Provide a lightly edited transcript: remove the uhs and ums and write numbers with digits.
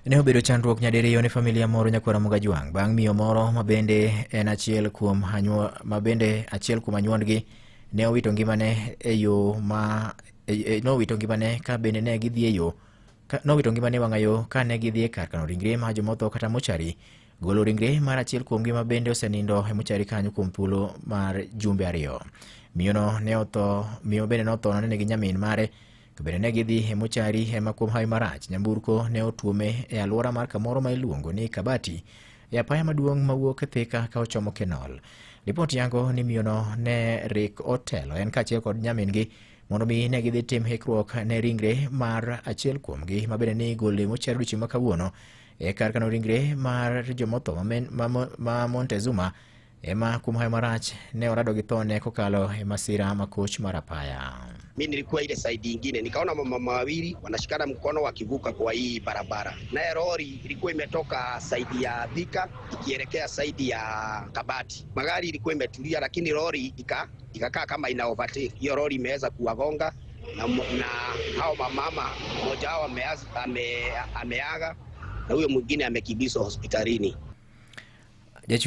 Ne obedo chandruok nyadiriyo ne familia moro nyakwara Mogajwang' bang' miyo moro ma bende en achiel kuom anyuo ma bende achiel kuom anyuondgi ne owito ngimane e yo ma nowito ngimane ka bende ne gidhi e yo nowito ngimane e wang'a yo ka ne gidhi e kar kano ringre mar jomotho kata mochari golo ringre mar achiel kuomgi ma bende osenindo e mochari kanyo kuom thuolo mar jumbe ariyo. Miyono ne otho, miyo bende notho nonene gi nyamin mare to bende ne gidhi e mochari ema kuom hawi marach nyamburko ne otuome e alwora mar kamoro ma iluongo ni Kabati e apaya maduong' mawuok Thika ka ochomo Kenol. Ripot yango ni miyono ne rik otelo en kaachiel kod nyamin-gi mondo mi ne gidhi tim hikruok ne ringre mar achiel kuomgi ma bende ne igolo e mochari odiochieng' ma kawuono e kar kano ringre mar jomotho ma Montezuma ema kuom hayo marach ne orado gi thone kokalo e masira makoch mar apaya. Mi nilikuwa ile side ingine, nikaona mama wawili wanashikana mkono wakivuka kwa hii barabara, naye lori ilikuwa imetoka side ya Thika ikielekea side ya Kabati. Magari ilikuwa imetulia, lakini lori ikakaa kama ina overtake. Hiyo lori imeweza kuwagonga na hao mamama, mmoja wao ameaga na huyo mwingine amekimbizwa hospitalini. Jachung'